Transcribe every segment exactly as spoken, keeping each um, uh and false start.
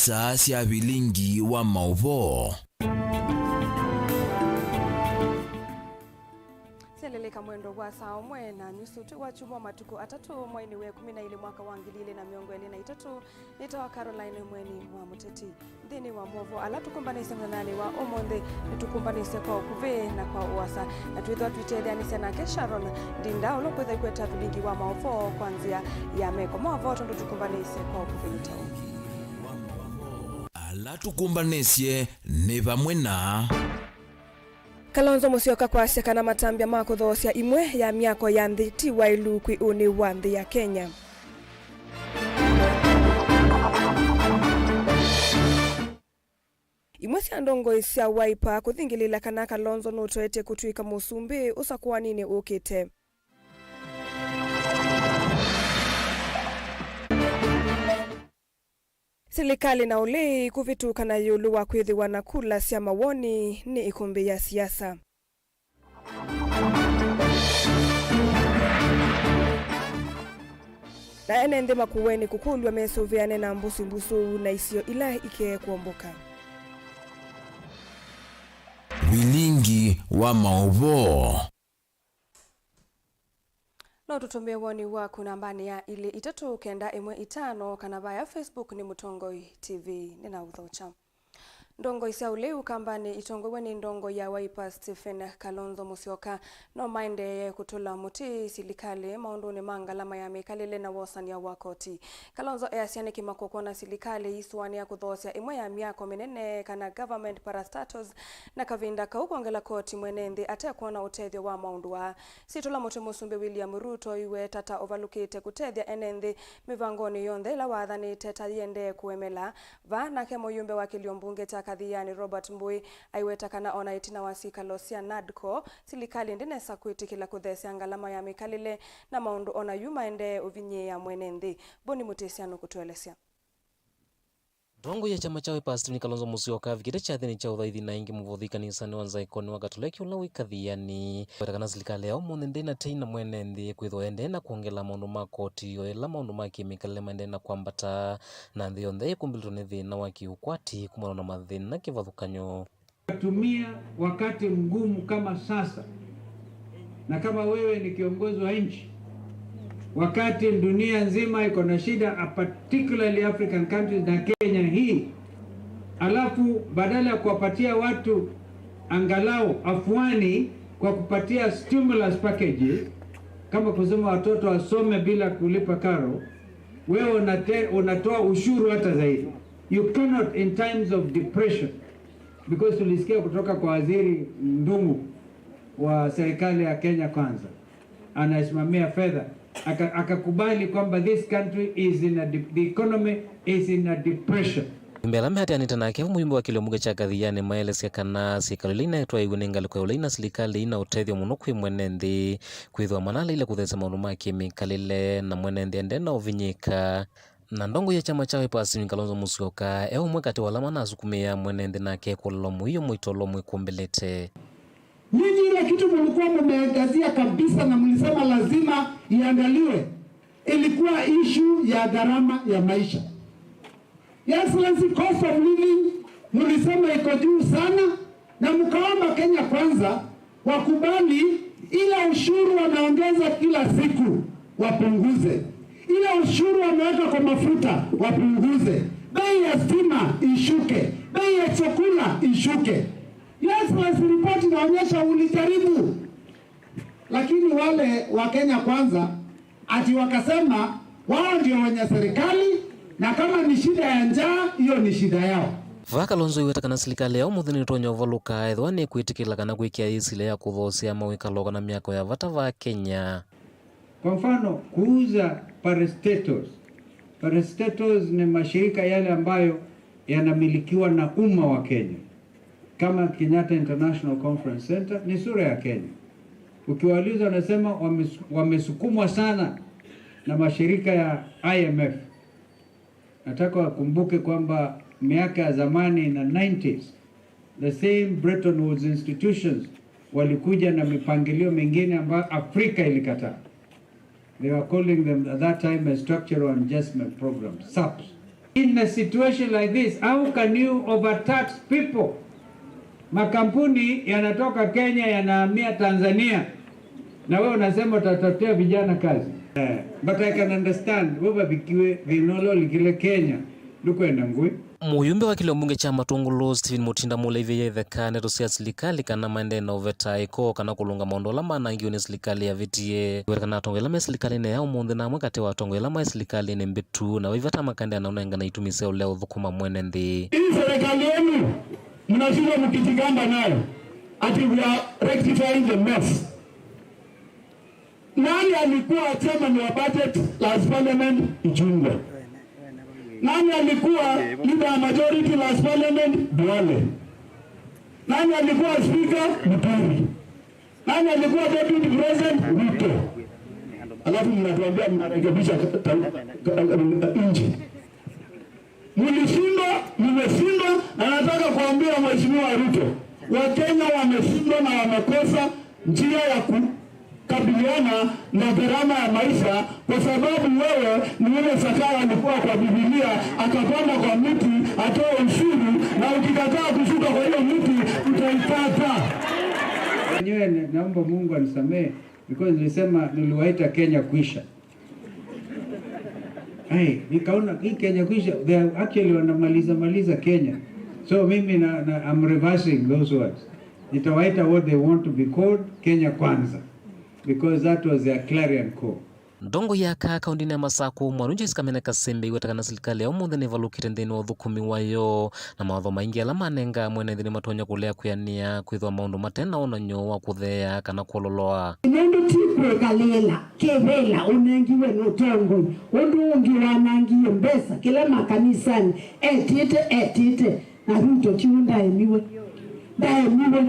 Saa sya vilingi wa maũvoo. Syaleleka mwendo wa saa ũmwe na nyusu twĩ wa kyumwa, matukũ atatũ, mweinĩ wa ĩkũmi na ilĩ, mwaka wa ngili ilĩ na mĩongo ĩlĩ na itatũ. Nĩtawa Caroline Mweni wa Mũteti. Nthĩnĩ wa maũvoo ala tũkũmbanĩsye mũthenyanĩ wa ũmũnthĩ, nĩtũkũmbanĩsye kwa ũkuvĩ na kwa ũasa, na twĩthwa twitetheanĩsya nake Sharon Ndinda, ũla ũkwĩtha ikweta vilingi wa maũvoo kwa nzĩa ya meko. Maũvoo tondũ tũkũmbanĩsye kwa ũkuvĩ nĩ ta ũũ. Ala tũkũmbanĩsye nĩ vamwe na Kalonzo Musyoka kwasya kana matambya ma kũthoosya imwe ya myako ya nthĩ ti waĩlu kwĩ ũnĩ wa nthĩ ya Kenya. Imwe sya ndongoi sya Wiper kũthingĩlĩĩla kana Kalonzo nũtoetye kũtw'ĩka mũsumbĩ ũsakũaninĩ ũkĩte. Silikalĩ na ũlei kũvĩtũkana ĩũlũ wa kwĩthĩwa na kula sya mawoni nĩ ĩkũmbĩ ya siasa. Na ene nthĩ Makueni kũkũlw'a mesũvĩane na mbũsi mbusũu na isio ila ikee kũombũka. Vilingi wa maũvoo. No tũtũmĩe woni waku nambanĩ ya ilĩ itatũ kenda ĩmwe itano kana vaya Facebook nĩ Mũtongoi T V. Nĩnaũthokya. Ndongoi sya ũlei Ũkambanĩ itongoew'e nĩ ndongoi ya Wiper Stephen Kalonzo Musyoka no maendee kũtũla mũtĩ silikalĩ maũndũnĩ ma ngalama ya mĩkalĩle na wosany'a wa koti. Kalonzo easya nĩ kĩmako kwona silikalĩ ĩisũanĩa kũthoosya ĩmwe ya myako mĩnene kana government parastatals, na kavinda kau kwongela koti mwene nthĩ atekwona ũtethyo wa maũndũ aa. Syĩtũla mũtĩ Mũsumbĩ William Ruto iweta ta ũvalũkĩte kũtethya ene nthĩ mĩvangonĩ yonthe ĩla wathanĩte ta yĩendee kũemela. Vaa nake mũyũmbe wa kĩlio mbunge kya Kathiani Robert Mbũi aiweta kana ona ĩtina wa syĩkalo sya NADCO, silikalĩ ndĩnesa kwĩtĩkĩla kũthesya ngalama ya mĩkalĩle na maũndũ ona yu maendee ũvinyĩĩa mwene nthĩ. Boni Mũtĩsya nũkũtũelesya. Ndongoi ya kyama kya Wiper Stephen Kalonzo Musyoka avikĩte kyathĩnĩ kya ũthaithi na ĩngĩ mũvothi kanisanĩ wa Nzaĩkonĩ wa Katoleki ũla wĩ Kathiani. Kweta kana silikalĩ ya ũmũnthĩ ndĩna tei na mwene nthĩ kwĩthwa ĩendee na kwongela maũndũ ma koti, o ĩla maũndũ ma kĩmĩkalĩle maendee na kwambata, na nthĩ yonthe ĩkumbĩlĩtwe nĩ thĩna wa kĩũkwati kumana na mathĩna kĩvathũkany'o. Tumia wakati mgumu kama sasa, na kama wewe ni kiongozi wa nchi, wakati dunia nzima iko na shida, particularly African countries na Kenya hii, alafu badala ya kuwapatia watu angalau afuani kwa kupatia stimulus packages, kama kusema watoto wasome bila kulipa karo, wewe unate-, unatoa ushuru hata zaidi. You cannot in times of depression, because tulisikia kutoka kwa Waziri Ndung'u wa serikali ya Kenya Kwanza, anasimamia fedha, aka-, akakubali kwamba this country is in a de-, the economy is in a depression. Mbela meatĩanĩte nake, mũyũmbe wa kĩlio mbunge kya Kathiani maelesya kana syĩkalo ila inaetwaĩw'e nĩ ngalĩko ya ũlei na silikalĩ ina ũtethyo mũno kwĩ mwene nthĩ, kwĩthwa manaleile kũthesya maũndũ ma kĩmĩkalĩle na mwene nthĩ ende na ũvinyĩka. Na ndongoi ya kyama kya Wiper Stephen Kalonzo Musyoka e ũmwe katĩ wa ala manasukumĩaa mwene nthĩ nake kũlolwa mũio mũito ũla ũmwĩkumbĩlĩte. Nyinyi ile kitu mlikuwa mmeangazia kabisa na mlisema lazima iangaliwe ilikuwa issue ya gharama ya maisha. Your Excellency, cost of living mlisema iko juu sana, na mkaomba Kenya Kwanza wakubali ile ushuru wameongeza kila siku wapunguze, ile ushuru wameweka kwa mafuta wapunguze, bei ya stima ishuke, bei ya chakula ishuke. Your Excellency, ripoti inaonyesha ulijaribu, lakini wale wa Kenya Kwanza ati wakasema wao ndio wenye serikali, na kama ni shida ya njaa, hiyo ni shida yao. Vaa Kalonzo aiweta kana silikalĩ ya ũmũnthĩ nĩtonya ũvalũka ethĩwa nĩkwĩtĩkĩla kana kwĩkĩa ĩsilya ya kũthoosea mawĩkalo kana myako ya vata vaa Kenya. Kwa mfano, kuuza parastatals. Parastatals ni mashirika yale ambayo yanamilikiwa na umma wa Kenya. Kama Kenyatta International Conference Center ni sura ya Kenya. Ukiwauliza wanasema wames-, wamesukumwa sana na mashirika ya I M F. Nataka wakumbuke kwamba miaka ya zamani, in the nineties, the same Bretton Woods institutions walikuja na mipangilio mingine ambayo Afrika ilikataa. They were calling them at that time a structural adjustment program, SAPS. In a situation like this, how can you overtax people? Makampuni yanatoka Kenya yanahamia Tanzania, na wewe unasema utatafutia vijana kazi. Eh, but I can understand, we vavikiwe thĩna ũla ũlikile Kenya, ndũkwenda ngũĩ. Mũyumbe wa kĩlio mbunge kya Matũngũlũ, Stephen Mutinda, mũleivĩie ĩtheka ndeto sya silikalĩ kana maendee na ũvetaĩko kana kũlũnga maũndũ ala manangiwe nĩ silikalĩ yavĩtie. Wetana atongoi ala me silikalĩnĩ ya ũmũnthĩ na amwe katĩ wa atongoi ala maĩ silikalĩnĩ mbĩtu na vaivata makaendeea na ũnengana itumi sya ũlea ũthũkũma mwene nthĩ. Hii serikali yenu mnashinda mkijigamba nayo ati we are rectifying the mess. Nani alikuwa chairman wa budget last parliament? Ichung'wah. Nani alikuwa leader ya majority last parliament? Duale. Nani alikuwa speaker? Muturi. Nani alikuwa deputy president? Ruto. Alafu mnatuambia mnarekebisha ka-, ka-, ka-, nchi. Mlishindwa, mmeshindwa, na nataka kuambia Mheshimiwa Ruto, Wakenya wameshindwa na wamekosa njia ya kukabiliana na gharama ya maisha, kwa sababu wewe ni yule Zakayo alikuwa kwa Biblia, akapanda kwa mti atoe ushuru, na ukikataa kushuka kwa hiyo mti, utaikata. Wenyewe, naomba Mungu anisamehe, because nilisema, niliwaita Kenya kwisha. Hey, nikaona hii Kenya kwisha, they are actually wanamaliza maliza Kenya. So mimi na, na, I'm reversing those words. Nitawaita what they want to be called, Kenya Kwanza, because that was their clarion call. Ndongoi ya aka kaũndĩnĩ ya Masakũ, Mwaru Joyce Kamene Kasembe, aiweta kana silikalĩ ya ũmũnthĩ nĩvalũkĩte nthĩnĩ wa ũthũkũmi wayo, na mawatho maingĩ ala manengaa mwene nthĩ nĩmatonya kũlea kwĩanĩa kwĩthĩwa maũndũ mate na wonany'o wa kũtheea kana kwololoa. Nũndũ ti kwĩkalĩĩla kĩvĩla ũnengiwe nĩ ũtongoi, ũndũ ũngĩ wanangie mbesa, kĩla makanisanĩ etĩte, etĩte, na Ruto ti ũu ndaemiwe. Ndaemiwe.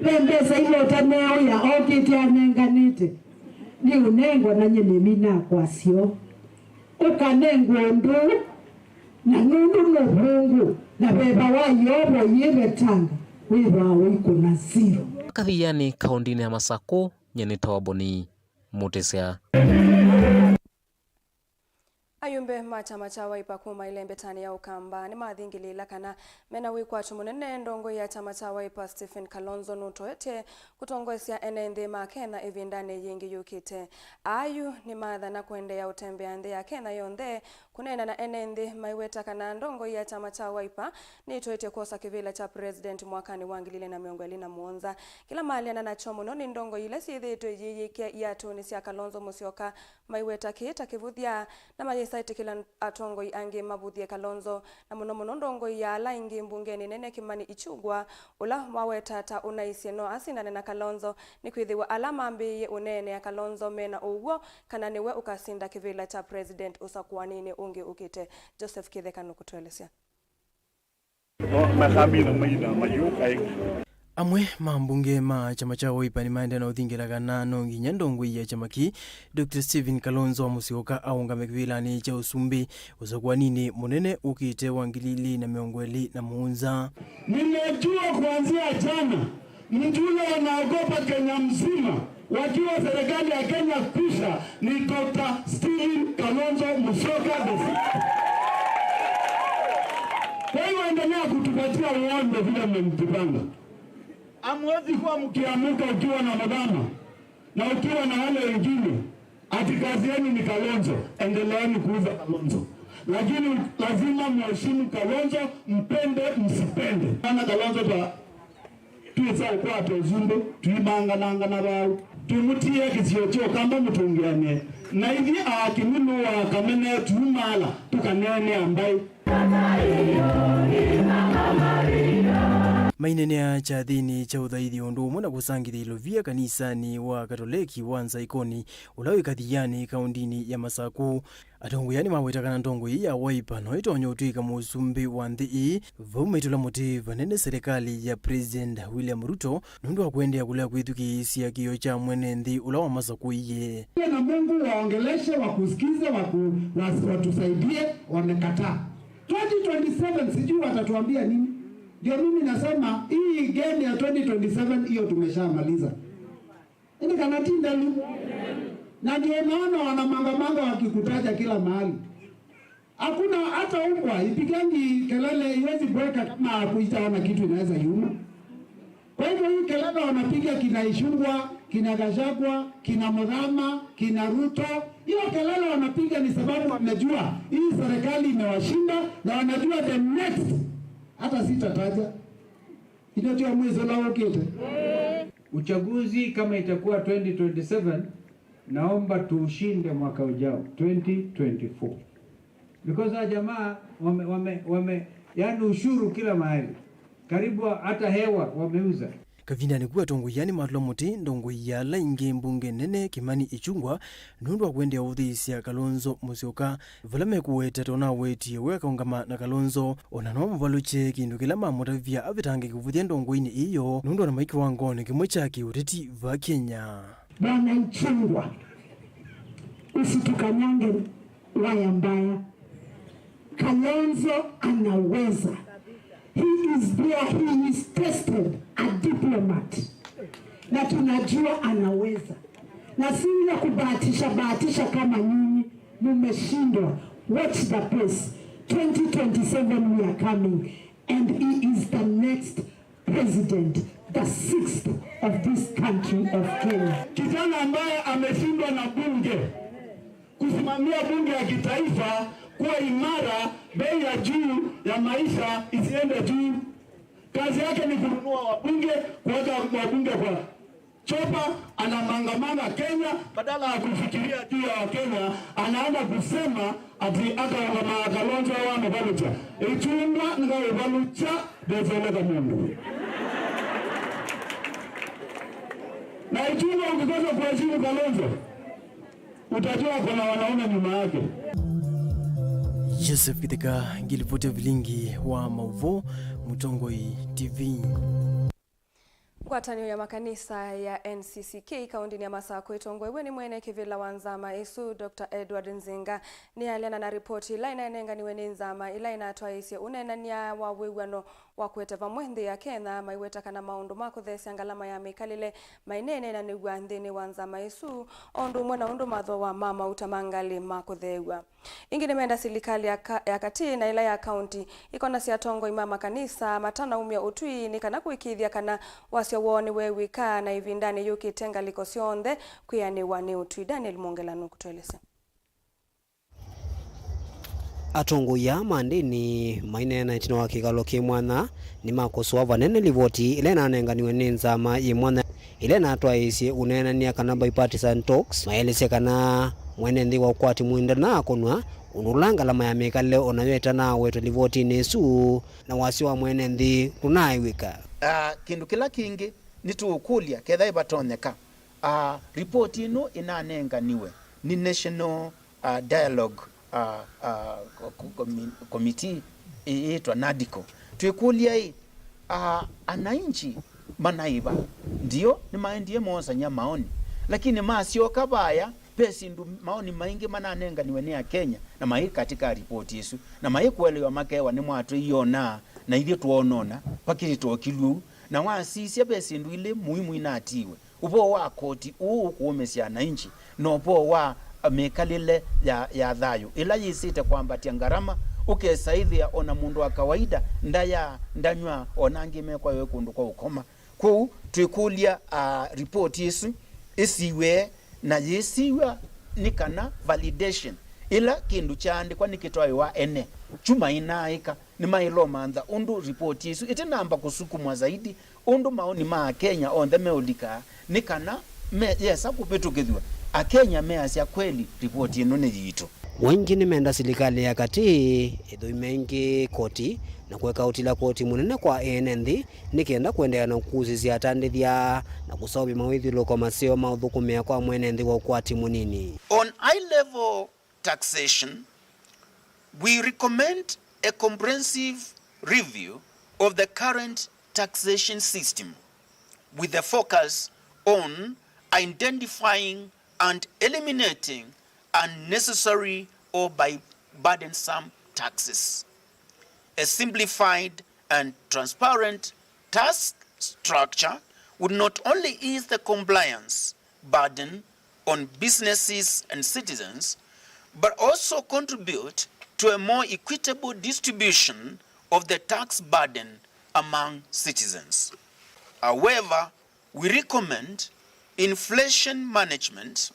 Ve mbesa ila ũtaneeũya okĩte anenganĩte. Nĩ ũnengwa na nyie nĩminaa kwasyo. Ũkanengwa ũndũ, na nũndũ nĩ ũvũngũ, na veva wa Yeova ũyĩvetanga, wĩthwaa ũikũna zero. Kathiani, kaũndĩnĩ ya Masakũ, nyie nĩtawa Boni Mũtĩsya. Ayumbe ma kyama kya Wiper kuma ĩlembetanĩ ya Ũkamba nĩmathingĩlĩĩla kana mena wĩkwatyo mũnene ndongoi ya kyama kya Wiper Stephen Kalonzo nũtoetye kũtongoesya ene nthĩ ma Kenya ĩvindanĩ yĩngĩ yũkĩte. Aa yu nĩmathana kũendeea ũtembea nthĩ ya Kenya yonthe kũneena na ene nthĩ, maiweta kana ndongoi ya kyama kya Wiper nĩtoetye kwosa kĩvĩla kya president mwakanĩ wa ngili ilĩ na mĩongo ĩlĩ na mũonza. Kĩla maleana nakyo mũno nĩ ndongoi ila syĩthĩĩtwe iyĩyĩkĩa iatũnĩ sya Kalonzo Musyoka, maiweta kĩĩ ta kĩvũthya, na mayĩsa ĩtĩkĩla atongoi angĩ mavũthye Kalonzo, na mũno mũno ndongoi ya ala aingĩ mbungenĩ nene Kimani Ichung'wah, ũla waweta ta ũnaisye no asindane na Kalonzo, nĩkwĩthĩwa ala mambĩĩie ũneenea Kalonzo mena ũw'o kana nĩwe ũkasinda kĩvĩla kya president ũsakũaninĩ ũngĩ ũkĩte. Joseph Kĩtheka nũkũtũelesya. Amwe ma ambunge ma kyama kya Wiper nĩmaendee na ũthingĩla kana no nginya ndongoi ya kyama kĩĩ, Doctor Stephen Kalonzo Musyoka, aũngame kĩvĩlanĩ kya ũsumbĩ ũsakũaninĩ mũnene ũkĩte wa ngili ilĩ na mĩongo ĩlĩ na mũonza. Nimejua kuanzia jana, mtu yule anaogopa Kenya mzima, wakiwa serikali ya Kenya kwisha, ni Doctor Stephen Kalonzo Musyoka the sixth. Kwa hiyo endelea kutupatia uondo vile mmejipanga. Hamwezi kuwa mkiamuka ukiwa na Mudhama na ukiwa na wale wengine ati kazi yenu ni Kalonzo, endeleeni kuuza Kalonzo. Lakini lazima mheshimu Kalonzo, mpende msipende. Ana Kalonzo ta twĩsa ũkwata ũsumbĩ, tũimanganangana vau, tũimũtia kĩsio kya Ũkamba mũtũngĩanĩe. Na ithyĩ aakimi nũũ wa Kamene tuumaala, tũkaneenea mbaĩ. Maineenea kyathĩnĩ kya ũthaithi ũndũ ũmwe na kũsangĩthya ilovia kanisanĩ wa Katoleki wa Nzaikoni, ũla wĩ Kathiani, kaũndĩnĩ ya Masakũ, atongoi aa nĩmaweta kana ndongoi ya Wiper no ĩtonya ũtw'ĩka mũsumbĩ wa nthĩ ĩĩ, vau maitũla mũtĩ vanene serikali ya President William Ruto, nũndũ wa kũendeea kũlea kwĩthukĩĩsya kĩĩo kya mwene nthĩ ũla wamasakũie. Na Mungu waongeleshe, wakusikize, waku-, was-, watusaidie, wamekataa. Twenty twenty-seven sijui watatuambia nini. Ndio mimi nasema hii game ya twenty twenty-seven hiyo tumeshamaliza. Ini kana ti ndelu. Na ndio unaona wanamangamanga wakikutaja kila mahali. Hakuna hata umbwa ipigangi kelele, iwezi bweka kama hakuitaona kitu inaweza iuma. Kwa hivyo hii kelele wanapiga kina Ichung'wah, kina Gachagua, kina Murkomen, kina Ruto, hiyo kelele wanapiga ni sababu wamejua hii serikali imewashinda na wanajua the next, hata sitataja. Ino tio mwiso na ukite. Uchaguzi kama itakuwa twenty twenty-seven, naomba tuushinde mwaka ujao, twenty twenty-four. Because hawa jamaa wame, wame, wame, yani ushuru kila mahali. Karibu hata hewa wameuza. Kavindanĩ ku, atongoi aa nĩmatũla mũtĩ ndongoi ya ala ingĩ mbunge nene Kimani Ichung'wah nũndũ wa kũendeea ũthĩĩsya Kalonzo Musyoka vala mekũweta ta ũnawetie we akaũngama na Kalonzo, o na no mũvalũkye kĩndũ kĩla mamũtavya avetangĩke kũvũthya ndongoinĩ ĩyo nũndũ o na maĩ kĩwangonĩ kĩmwe kya kĩũteti va Kenya. Bwana Ichung'wah, usitukanyange waya mbaya. Kalonzo anaweza. He is there, he is tested, a diplomat. Na tunajua anaweza. Na si ile kubahatisha bahatisha kama nyinyi, mumeshindwa. Watch the pace. Twenty twenty-seven we are coming. And he is the next president, the sixth of this country of Kenya. Kijana ambaye ameshindwa na bunge kusimamia bunge ya kitaifa kuwa imara, bei ya juu ya maisha isiende juu. Kazi yake ni kununua wabunge, kuweka wabunge kwa chopa, anamangamanga Kenya, badala ya kufikiria juu ya Wakenya, anaenda kusema ati akaũngama Kalonzo wamũvalũkya. Ichung'wah ngaũvalũkya, ndeseleka mũndũ. Na Ichung'wah ukikosa kuheshimu Kalonzo, utajua kuna wanaume nyuma yake. Joseph Kitheka, ngilipoti ya vilingi wa maũvoo, Mũtongoi T V. Ngwatanĩo ya makanisa ya N C C K kaũntĩnĩ ya Masakũ ĩtongoew'e nĩ mwene kĩvĩla wa nzama ĩsu, Doctor Edward Nzinga, nĩyaleana na ripoti ĩla ĩnanenganiwe nĩ nzama ĩla ĩnatwaĩĩsye ũneenany'a wa wĩw'ano wa kũete vamwe nthĩ ya Kenya, maiweta kana maũndũ ma kũtheesya ngalama ya mĩkalĩle maineeneenanĩw'a nthĩnĩ wa nzama ĩsu, o ũndũ ũmwe na ũndũ mathooa ma mauta ma ngalĩ makũtheew'a. Ĩngĩ nĩmenda silikalĩ ya ka-, ya katĩ na ĩla ya kaũntĩ ikonasya atongoi ma makanisa matanaumya ũtwi nĩ kana kũĩkĩĩthya kana wasya woo nĩweew'ĩka na ĩvindanĩ yũkĩte ngalĩko syonthe kwĩanĩwa nĩ ũtwi. Daniel Mwongela nũkũtũelesya. Atongoi aa ma ndĩni maineena ĩtina wa kĩkalo kĩ mwanya nĩmakũsũa vanene livoti ĩla ĩnanenganiwe nĩ nzama yĩ mwanya ĩla ĩnatwaĩĩsye ũneenany'a kana bipartisan talks, maelesya kana mwene nthĩ wa ũkwati mũnini ndanaakonw'a ũndũ ũla ngalama ya mĩkalĩle o nayo ĩtanaawetwa livotinĩ ĩsu, na wasya wa mwene nthĩ ndũnaaĩw'ĩka. Ah, kĩndũ kĩla kĩngĩ nĩtũũkũlya kethĩwa vatonyeka, ah, ripoti ĩno ĩnanenganiwe nĩ National, ah, Dialogue, ah, ah, co-, co-, comi-, Committee ĩ-, ĩĩtwa NADCO. Twĩkũlya-ĩ, ah, ananchi manaĩva? Ndio, nĩmaendie moosany'a maoni, lakini masyoka vaya, ve syĩndũ, maoni maingĩ mananenganiwe nĩ Akenya na maĩ katĩka ripoti ĩsu, na maĩ kũelewa makewa nĩmwatwĩie ona, na ithyĩ twoonona, vakĩlĩ tokilw'e ũu. Na wasisya, ve syĩndũ ilĩ muimu inatiiwe. Ũvoo wa koti ũũ ũkũũmĩsya ananchi, na ũvoo wa mĩkalĩle ya, ya thayũ, ĩla yĩsĩte kwambatya ngarama, ũkesa ĩthĩa o na mũndũ wa kawaida ndaya, ndanyw'a, o na angĩ mekwaĩwe kũndũ kwa ũkoma. Kwoou twĩkũlya, ah, ripoti ĩsu ĩsiw'e na yĩsiw'a nĩ kana validation, ĩla kĩndũ kyaandĩkwa nĩkĩtwaĩwa ene, kyu mainaaĩka, nĩmaĩlomantha ũndũ ripoti ĩsu ĩtinamba kũsukumwa zaidi, ũndũ maoni ma Akenya onthe meũlika, nĩ kana me, yesa kũvĩtũkĩthw'a, Akenya measya, kweli, ripoti ĩno nĩ yitũ. Aingĩ nĩmenda silikalĩ ya katĩ ĩthũime ĩngĩ koti na kũeka ũtila koti mũnene kwa ene nthĩ nĩ kenda kũendeea na kũkusĩsya atandĩthya na kũseũvya mawĩthyũlũlũko maseo ma ũthũkũmĩa kwa mwene nthĩ wa ũkwati mũnini. On high level taxation, we recommend a comprehensive review of the current taxation system with a focus on identifying and eliminating unnecessary or by burdensome taxes. A simplified and transparent tax structure would not only ease the compliance burden on businesses and citizens, but also contribute to a more equitable distribution of the tax burden among citizens. However, we recommend inflation management.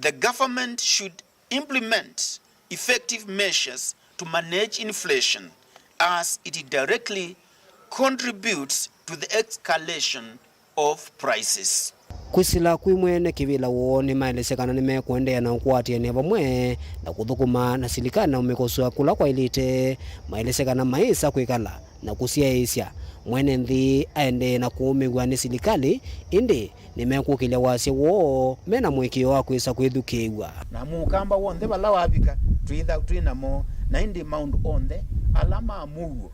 The government should implement effective measures to manage inflation, as it directly contributes to the escalation of prices. Kwĩsĩla kwĩ mwene kĩvĩla woo, nĩmaelesya kana nĩmekũendeea na ũkũatĩanĩa vamwe na kũthũkũma na silikalĩ na ũmĩkoswa kũla kwaĩlĩte. Maelesya kana maĩsa kwĩkala na kũsyaĩĩsya mwene nthĩ aendee na kũũmĩw'a nĩ silikalĩ, ĩndĩ nĩmekũkĩlya wasya woo me na mũĩkĩĩo wa kwĩsa kwĩthukĩĩw'a. Na mũkamba w'onthe vala wavika, twĩtha twĩ namo, na ĩndĩ maũndũ onthe ala ma mũuo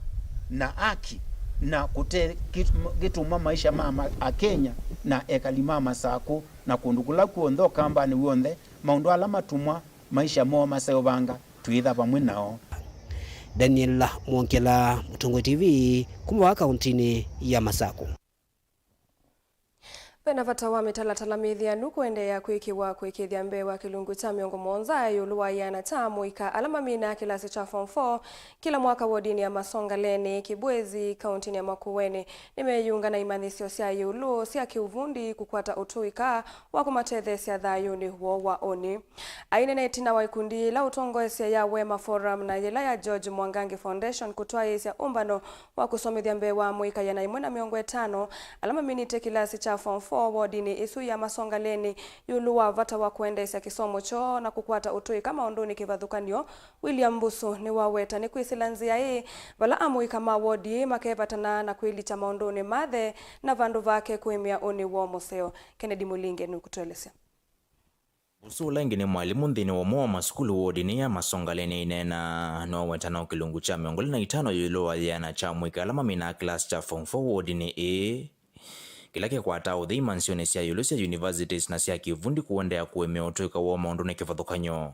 na aki na kũte kĩt-, kĩtũmwa maisha ma ma-, Akenya na ekali ma Masakũ na kũndũ kũla kw'onthe ũkambanĩ w'onthe, maũndũ ala matũmwa maisha moo maseũvanga, twĩtha vamwe nao. Daniel Mwongela, Mũtongoi T V, kuma vaa kauntinĩ ya Masakũ. Ve na vata wa mĩtalatala mĩthĩanu kũendeea kwĩkĩwa kũĩkĩĩthya mbee wa kĩlungu kya mĩongo mũonza ĩũlũ wa ĩana kya amũika ala maminaa kĩlasi kya form four kĩla mwaka wodinĩ ya Masongaleni, Kĩbwezi, kauntinĩ ya Makueni, nĩmeyĩunga na imanyĩsyo sya ĩũlũ sya kĩuvundi kũkwata ũtũĩka wa kũmatetheesya thayũnĩ woo wa ũnĩ. Aineena ĩtina wa ikundi yĩla ũtongoesya ya Wema Forum na yĩla ya George Mwangangi Foundation kũtwaĩĩsya ũmbano wa kũsomethya mbee wa amũika ĩana ĩmwe na mĩongo ĩtano ala maminĩte kĩlasi kya form four wodinĩ ĩsu ya Masongaleni ĩũlũ wa vata wa kũendeesya kĩsomo kyoo na kũkwata ũtũĩka maũndũnĩ kĩvathũkany'o, William Mbusu nĩwaweta nĩ kwĩsĩla nzĩa ĩĩ vala amũika ma wodi ĩĩ makevatana na kwĩlikya maũndũnĩ ma the na vandũ vake kũĩmĩa ũnĩ woo mũseo. Kennedy Mũlinge nũkũtũelesya. Ũsu ũla ĩngĩ nĩ mwalimũ nthĩnĩ wa ũmwe wa masukulu wodinĩ ya Masongaleni aineena, nowetana o kĩlungu kya mĩongo ĩlĩ na itano ĩũlũ wa yĩana kya amũika ala maminaa kĩlasi kya form four wodinĩ ĩĩ, kĩla kĩkwataa ũthei imanyĩsyonĩ sya ĩũlũ sya universities na sya kĩuvundi kũendeea kũĩmĩa ũtũĩka woo maũndũnĩ kĩvathũkany'o.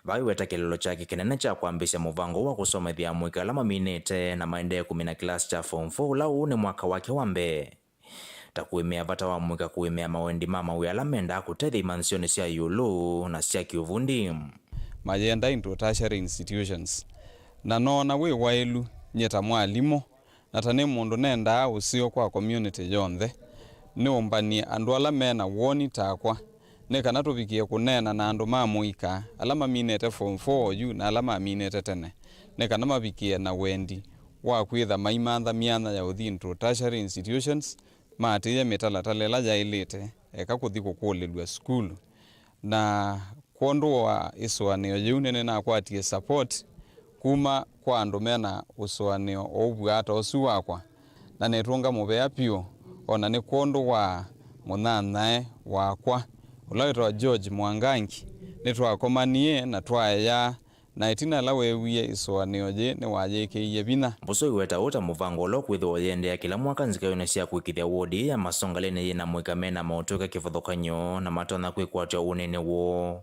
Vaiweta kĩlĩlo kyake kĩnene kya kwambĩĩsya mũvango wa kũsomethya amũika ala maminĩte na maendee kũmina kĩlasi kya form four, ũla ũũ nĩ mwaka wake wa mbee, ta kũĩmĩa vata wa amũika kũĩmĩa mawendi ma mawĩa ala mendaa kũtethya imanyĩsyonĩ sya ĩũlũ na sya kĩuvundi. Mayenda into tertiary institutions, na noona wĩ waĩlu nyie ta mwalimũ, na ta nĩ mũndũ nendaa ũseo kwa community yonthe, nĩũmbanie andũ ala me na woni takwa, nĩ kana tũvikĩe kũneena na andũ ma mũika ala maminĩte form four oyu na ala maminĩte tene, nĩ kana mavikĩe na wendi wa kwĩtha maimantha myanya ya ũthi into tertiary institutions, maatĩĩe mĩtalatala ĩla yaĩlĩte eka kũthi kũkũlĩlw'a sukulu. Na kwondũ wa ĩsũanĩo yĩu, nĩnĩnakwatie support kuma kwa andũ me na ũsũanĩo ũũvw'aa ta ũsu wakwa, na nĩtũnga mũvea vyũ, o na nĩ kwondũ wa mũnyanyae wakwa, ũla wĩtawa George Mwangangi. Nĩtwakomanie na twaeaa, na ĩtina ĩla weewie ĩsũanĩo yĩĩ, nĩwayĩkĩie vinya. Mbusu aiweta ũũ ta mũvango ũla ũkwĩthĩwa ũyĩendeea kĩla mwaka nzikaĩonĩ sya kũĩkĩĩthya wodi ya Masongaleni yĩ na amũika me na maũtũĩka kĩvathũkany'o na matonya kwĩkwatw'a ũnĩnĩ woo.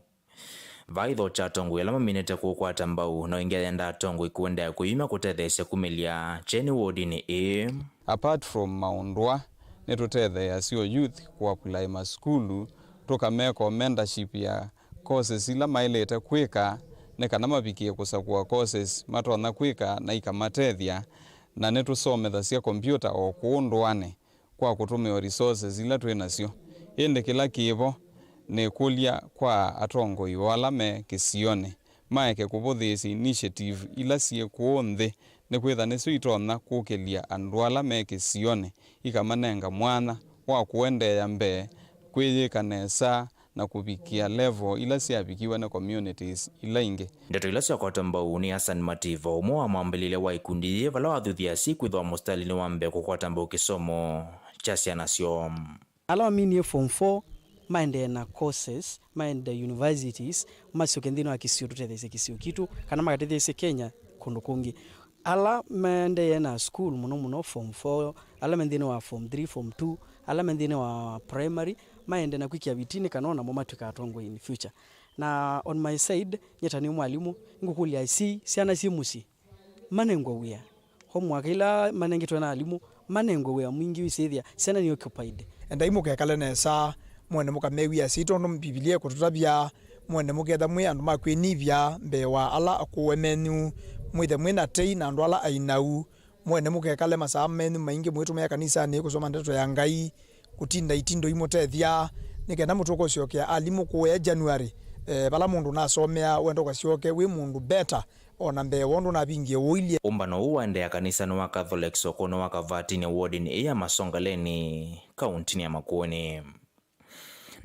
Vaa ithokya atongoi ala maminĩte kũũkwata mbau, na o ĩngĩ ayenda atongoi kũendeea kũyumya kũtetheesya kumĩlya kyeni wodinĩ ĩĩ. Apart from maũndũ aa, nĩtũtetheeasya o youth kũapply masukulu, tũkameka o mentorship ya courses ila maĩlĩte kwĩka, nĩ kana mavikĩe kũsakũa courses matonya kwĩka na ikamatethya, na nĩtũsomethasya kompyũta o kũũ ndũanĩ kwa kũtũmĩa o resources ila twĩ nasyo. Ĩndĩ kĩla kĩ vo nĩ ĩkũlya kwa atongoi o ala me kĩsionĩ, maeke kũvũthĩĩsya initiative ila syĩ kũũ nthĩ, nĩkwĩtha nĩsyo itonya kũkĩlya andũ ala me kĩsionĩ, ikamanenga mwanya wa kũendeea mbee, kwĩyĩka nesa, na kũvikĩa level ila syavikiwe nĩ communities ila ingĩ. Ndeto ila syakwatwa mbau nĩ Hassan Mativa, ũmwe wa mwambĩlĩlya wa ikundi yĩĩ, vala wathuthya asyai kwĩthĩwa mũsitalinĩ wa mbee kũkwata mbau kĩsomo kya syana syoo. Ala maminie form four maendee na courses, maendee universities, masyoke nthĩnĩ wa kĩsio, tũtetheesye kĩsio kitũ, kana makatetheesye Kenya kũndũ kũngĩ. Ala maendee na school, mũno mũno form four, ala me nthĩnĩ wa form three, form two, ala me nthĩnĩ wa primary, maende na kwĩkĩa vitinĩ kana o namo matw'ĩka atongoi in future. Na on my side, nyie ta nĩ mwalimũ, ngũkũlya asyai, syana syĩ mũsyĩ, manengwe wĩa. Homework ila manengetwe na alimũ, manengwe wĩa mwingĩ, wĩsĩthĩa syana nĩ occupied. Endai mũkekale nesa, mwene mũkamewia asyai, tondũ Mbivilia ĩkũtũtavya, Mwene mũketha mwĩ andũ ma kwĩnivya mbee wa ala akũũe menyu, mwĩthe mwĩ na tei na andũ ala ainau. Mwene mũkekale masaa menyu maingĩ mũitũmĩa kanisanĩ kũsoma ndeto ya Ngai, kũtinda itindo imũtethya, nĩ kenda mũtũke ũsyokea alimũ kũũya January, eh, vala mũndũ ũnasomea wenda ũkasyoke wĩ mũndũ better o na mbee wa ũndũ ũnavingie ũilyĩ. Ũmbano ũũ waendeea kanisanĩ wa Catholic sokonĩ wa Kavatinĩ wodinĩ ĩĩ ya Masongaleni, kauntinĩ ya Makueni.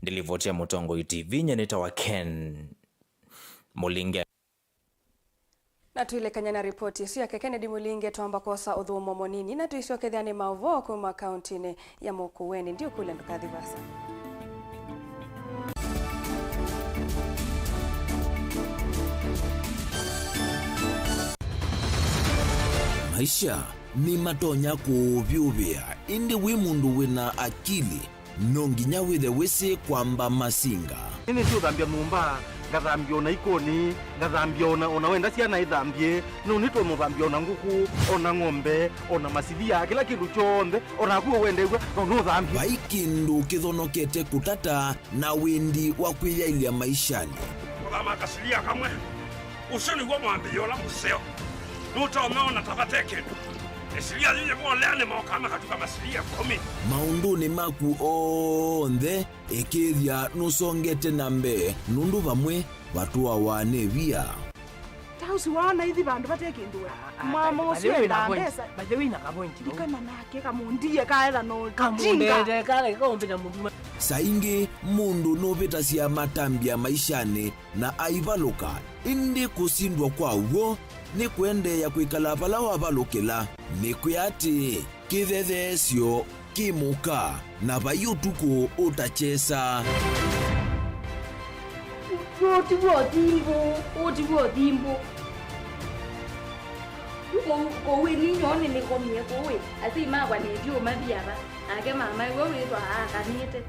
Ndilivoti ya Mũtongoi T V, nye nĩtawa Ken Mũlinge. Na tũilekany'a na ripoti ĩsu yake Kennedy Mũlinge, twamba kwosa ũthũmũo mũnini na tũisyokethya nĩ maũvoo kuma kauntinĩ ya Makueni. Ndiũkũlya ndũkathi vasa. Maisha nĩmatonya kũũvyũvĩa, ĩndĩ wĩ mũndũ wĩ na akili, no nginya wĩthe wĩsĩ kwamba masinga. Nĩnĩsĩ ũthambya nyũmba, ngathambya ona ikoni, ngathambya ona, ona wenda syana ithambye, no nĩtũmũthambya ona ngũkũ, ona ng'ombe, ona masilia, kĩla kĩndũ kyonthe, o naku ũwendew'a, no nũthambye. Vai kĩndũ kĩthonokete kũtata na wĩndi wa kwĩyaĩlya maishanĩ. Kũthama kasilia kamwe. Ũsu nĩw'o mwambĩĩo ũla mũseo. Nũtonya ona ta vate kĩndũ. Ĩsilia yĩyĩvolea nĩmokaa makatuka masilia ĩkũmi. Maũndũnĩ maku onthe, ĩkĩĩthya nũsongete na mbee, nũndũ vamwe vatũawa nĩ via. Ta ũsu waona ithi vandũ vate kĩndũ we. Mama ũsu enda mbesa. By the way, na kavointi vau. Ndikana nake kamũndie kaetha no kamũndete kale kaũmbĩta mũndũ. Saa ingĩ mũndũ nũvĩtasya matambya maishanĩ na aivalũka, ĩndĩ kũsindwa kwa w'o nĩ kũendeea kwĩkala vala wavalũkĩla. Nĩkwĩa atĩĩ, kĩthetheesyo kĩ mũka, na vai ũtukũ ũtakyesa. Ũũ ti w'o thimbũ, ũũ ti w'o thimbũ. Kũu, kũu ĩ ninyoo nĩnĩkomie kũu ĩ, asyai makwa nĩthyũũma viava, nake mama ĩwe wĩthwa aakanĩte.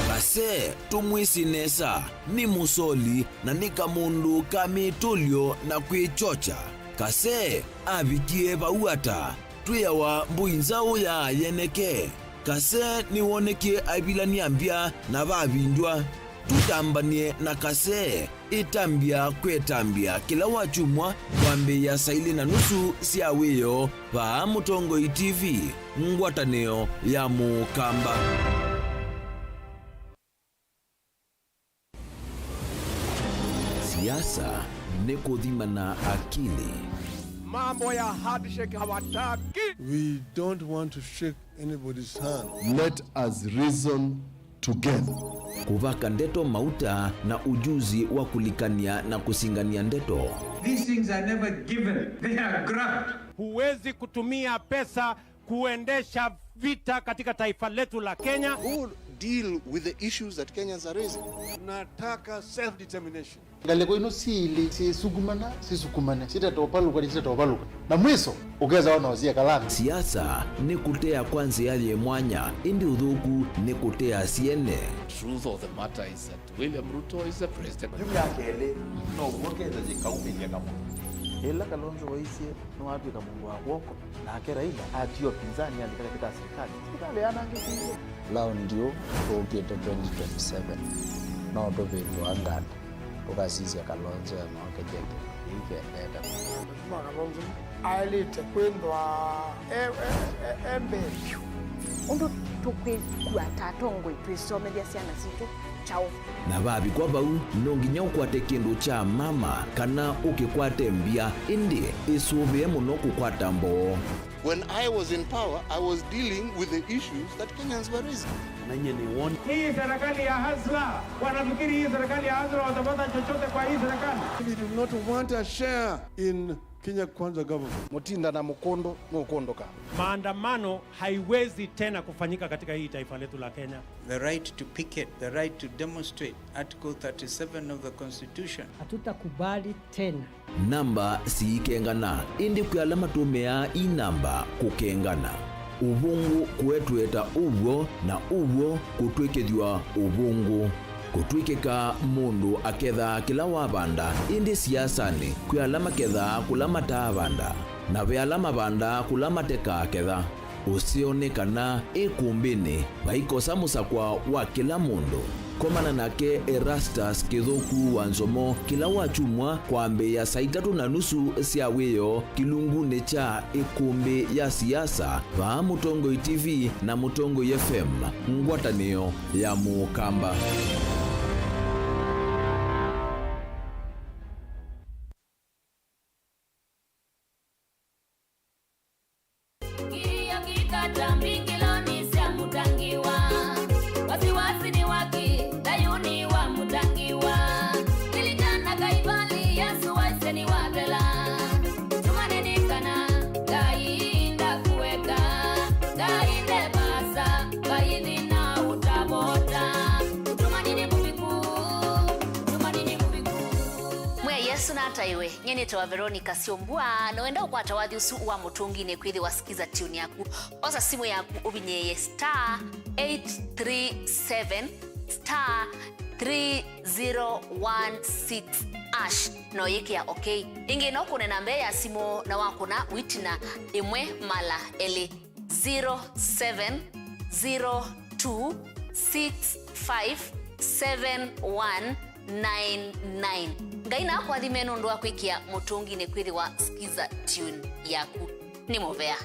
Kase, tũmwĩsĩ nesa, nĩ mũsoli na nĩ kamũndũ ka mĩtũlyo na kwĩkyokya. Kase avikie vau ata? Twĩawa mbũi nzaũ ya yeneke. Kase nĩwonekie aivilany'a mbya na vavindw'a. Tũtambany'e na Kase. Ĩtambya kwetambya kĩla wakyumwa kwambĩĩa saa ilĩ na nusu sya wĩoo vaa Mũtongoi T V, ngwatanĩo ya Mũkamba. Siasa nĩ kũthimana akili. Mambo ya handshake hawataki. We don't want to shake anybody's hand. Let us reason together. Kũvaka ndeto mauta na ujuzi wa kũlikany'a na kũsingany'a ndeto. These things are never given. They are grabbed. Huwezi kutumia pesa kuendesha vita katika taifa letu la Kenya. Who will deal with the issues that Kenyans are raising? Tunataka self-determination. Ngalĩko ino syĩlĩ syĩsukumana, sisukumane, sitatovalũka, sitatovalũka. Na mwiso, ũkesa ona ũsiakalana. Siasa nĩ kũtea kwa nzĩa yĩ mwanya, ĩndĩ ũthũku nĩ kũtea syene. Truth of the matter is that William Ruto is the president. Yu myaka ĩlĩ, no w'o Kenya yĩkaumĩlya kamũndũ. Ĩla Kalonzo waisye nĩwatw'ĩka mũndũ wa kw'oko, nake Raila atiwa pinzani athi katika serikali. Serikali yanangĩkie. Laundi ũũ tũũkĩte twenty twenty-seven, no tũvĩndũa nganda. Tũkasisya Kalonzo emaokeja kĩndũ kĩĩ kĩendete. Mheshimiwa Kalonzo aĩlĩte kwĩthwa e, e, e, e mbee vyũ. Ũndũ tũkwĩkw'a ta atongoi twĩsomethya syana sitũ kyaũ? Na vavikwa vau, no nginya ũkwate kĩndũ kya mama kana ũkĩkwate mbya, ĩndĩ ĩsũvĩe mũno kũkwata mboo. When I was in power, I was dealing with the issues that Kenyans were raising. Na nyie nĩ woni. Hii serikali ya Hasla, wanafikiri hii serikali ya Hasla watapata chochote kwa hii serikali? We do not want a share in Kenya Kwanza government. Mũtinda na mũkũndũ nũkũndũka. Maandamano haiwezi tena kufanyika katika hii taifa letu la Kenya. The right to picket, the right to demonstrate, Article thirty-seven of the Constitution. Hatutakubali tena. Namba siikengana, ĩndĩ kwĩ ala matũmĩaa ii namba kũkengana. Ũvũngũ kũetweta ũw'o, na ũw'o kũtw'ĩkĩthw'a ũvũngũ. Kũtw'ĩkĩka mũndũ akethaa kĩla wavanda, ĩndĩ siasanĩ kwĩ ala makethaa kũla mataavanda, na ve ala mavandaa kũla matekaaketha. Ũseo nĩ kana ĩ kũmbĩnĩ vaikosa mũsakwa wa kĩla mũndũ. Komana nake Erastus Kĩthũku wa Nzomo kĩla wakyumwa kwambĩĩa saa itatũ na nusu sya wĩoo kĩlungunĩ kya ĩkũmbĩ ya siasa vaa Mũtongoi T V na Mũtongoi F M, ngwatanĩo ya Mũkamba. Kilio kikata mbingiloni sya Mutangiwa. Wasiwasi ni waki, Dayuni wa Mutangiwa. Kilikana kaivali, Yesu waisye ni wathela. Tumaini kana Ngai ndakueka, Ngai ndevasa, Ngai thina utavota. Tumaini ni muviku, tumaini ni muviku. Mwĩai Yesu nataiwe. Nyie nĩtawa Veronica Syombua, na wenda ũkwata wathi ũsu wa Mũtũnginĩ kwĩthĩwa Skiza Tune yaku, osa simũ yaku ũvinyĩĩe star eight three seven star three zero one six hash, na ũyĩkĩa okay. Ĩngĩ no kũne namba ya simũ na wakũna wĩtina ĩmwe mala elĩ, zero seven zero two six five seven one nine nine. Ngai nakũathime nũndũ wa kwĩkĩa Mũtũnginĩ kwĩthĩwa Skiza Tune yaku. Nĩ mũvea.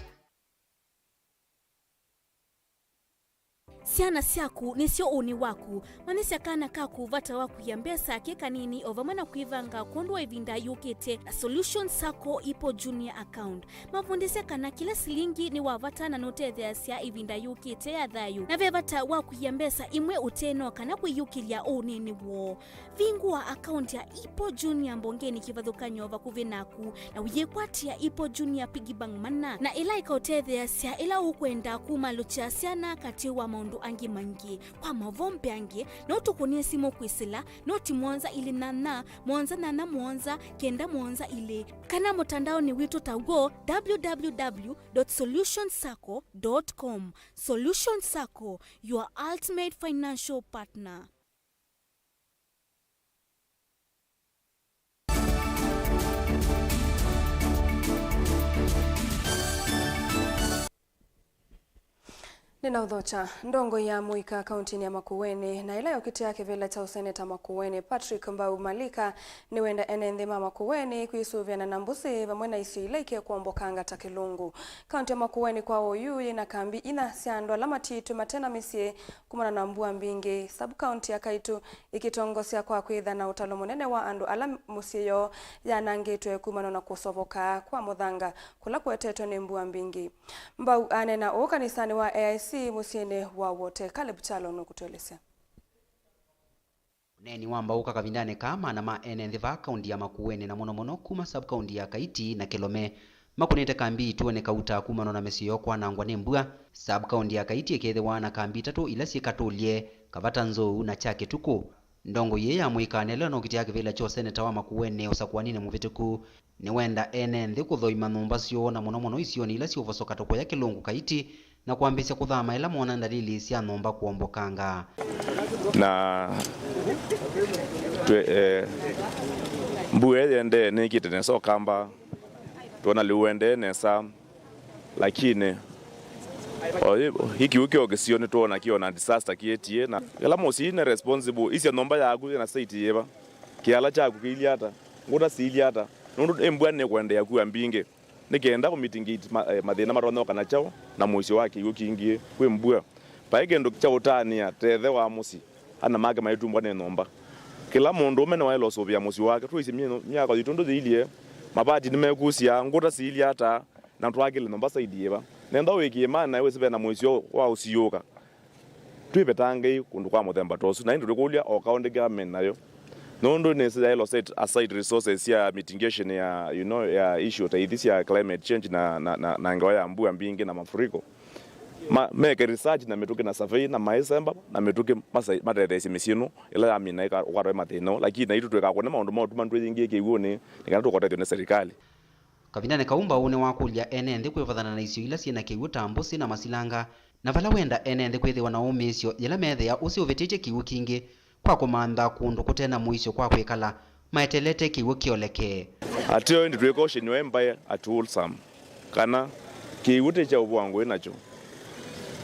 Syana syaku nĩsyo ũnĩ waku. Manyĩsya kana kaku vata wa kũia mbesa ke kanini, o vamwe na kwĩvanga kwondũ wa ĩvinda yũkĩte na Solution Sacco Ipo Junior Account. Mavundĩsye kana kĩla silingi nĩ wa vata na nũtetheeasya ĩvinda yũkĩte ya thayũ, na ve vata wa kũia mbesa imwe ũteno kana kwĩyũkĩlya ũnĩnĩ woo. Vingũa akaunti ya Ipo Junior mbongenĩ kĩvathũkany'o vakuvĩ naku, na ũyĩkwatĩa Ipo Junior Piggy Bank mana, na ĩla ĩkaũtetheeasya ĩla ũkwenda kumalũkya syana katĩ wa maũndũ angĩ maingĩ. Kwa maũvoo mbeange, no ũtũkũnĩe simũ kwĩsĩla noti mũonza ilĩ nyanya, mũonza nyanya mũonza, kenda mũonza ilĩ, kana mũtandaonĩ witũ ta w'o, w w w dot solution sacco dot com. Solution Sacco, your ultimate financial partner. Nĩnaũthokya. Ndongoi ya mũika kauntinĩ ya Makueni na ĩla yokĩtĩa kĩvĩla kya ũseneta Makueni, Patrick Mbau Malika, nĩwenda ene nthĩ ma Makueni kwĩsũvĩana na mbũsĩ vamwe na isio ila ikekwomboka ngata kĩlungu. Kaunti ya Makueni kwa oyu yĩna kambi inya sya andũ ala matiĩtwe mate na mĩsyĩ kumana na mbua mbingĩ, sub-county ya Kaitu ĩkĩtongosya kwa kwĩtha na ũtalo mũnene wa andũ ala mũsyĩ yoo yanangĩtwe kumana na kũsovoka kwa mũthanga kũla kũetetwe nĩ mbua mbingĩ. Mbau aneena ũũ kanisanĩ wa A I C mũsyĩnĩ wa Wote. Caleb Kyalo nũkũtũelesya. Ũneeni wa mbau ka kavindanĩ kaa, maana ma ene nthĩ vaa kaunti ya Makueni na mũno mũno kuma sub-county ya Kaiti na Kilome makũnĩte kambi ituonĩ Kauta kumana na mĩsyĩ yoo kwanangwa nĩ mbua. Sub-county ya Kaiti ĩkethĩwa na kambi itatũ ila syĩ Katũlye, Kavata Nzou na kya Kĩtukũ. Ndongoi ĩĩ ya mũika nĩla nokĩtĩa kĩvĩla kya ũseneta wa Makueni ũsakũaninĩ mũvĩtũku nĩwenda ene nthĩ kũthoima nyũmba syoo na mũno mũno isionĩ ila syĩ ũvosoka tũkũya kĩlungu Kaiti na kwambĩĩsya kũthama ĩla moona ndalili sya nyũmba kũombokanga. Na twĩ, eh, mbua ĩĩ yendee nĩkĩte nesa Ũkamba, twona lĩu wendee nesa, lakini o ĩ, ĩ kĩu kyo kĩsio nĩtwona kĩona disaster kĩetie, na ĩla mũsyĩ nĩ responsible, isya nyũmba yaku yĩna state yĩva, kĩala kyaku kĩilyĩ ata, ngũta siilyĩ ata, nũndũ ĩ mbua nĩkũendeea kua mbingĩ. Nĩ kenda kũ mitigate ma-, eh, mathĩna matonya ũka na kyaũ na mũisyo wa kĩw'ũ kingĩ kwĩ mbua. Vai kĩndũ kya ũtanĩa ta ĩthe wa mũsyĩ, ana make maitumbwa nĩ nyũmba. Kĩla mũndũũme nĩwaĩle ũsũvĩa mũsyĩ wake. Tũisye mye-, myako yitũ ndũyĩilye, mavati nĩmekusya, ngũta siilyĩ ata, na twakĩle nyũmba side yĩva. Nenda wĩkĩe maana wĩsĩ ve na mũisyo wa ũsiũũka. Twĩvetangei kũndũ kwa mũthemba ta ũsu, na ĩndĩ tũikũlya o county government nayo, nũndũ nĩsĩ yaĩle set aside resources sya mitigation ya, you know, ya issue ta ithi sya climate change na, na, na, na ngewa ya mbua mbingĩ na mafuriko. Ma-, meke research na mĩtũkĩ na survey na maĩsemba na mĩtũkĩ masa-, matetheesye mĩsyĩ ĩno ĩla yamina ĩka-, ũkatwae mathĩna, lakini naitũ tũikakũne maũndũ ma ũtuma twĩyĩngĩe kĩw'ũnĩ, nĩ kana tũkotethw'e nĩ serikali. Kavindanĩ kau, Mbau nĩwakũlya ene nthĩ kwĩvathana na isio ila syĩ na kĩw'ũ ta mbũsĩ na masilanga, na vala wenda ene nthĩ kwĩthĩwa na ũmĩĩsyo yĩla meethĩa ũsĩ ũvĩtĩtye kĩw'ũ kingĩ kwa kũmantha kũndũ kũte na mũisyo kwa kwĩkala maeteelete kĩw'ũ kĩolekee. Ateo ĩndĩ twĩ caution ĩmbae at wholesome, kana kĩw'ũ ti kya ũvũa ngũĩ nakyo,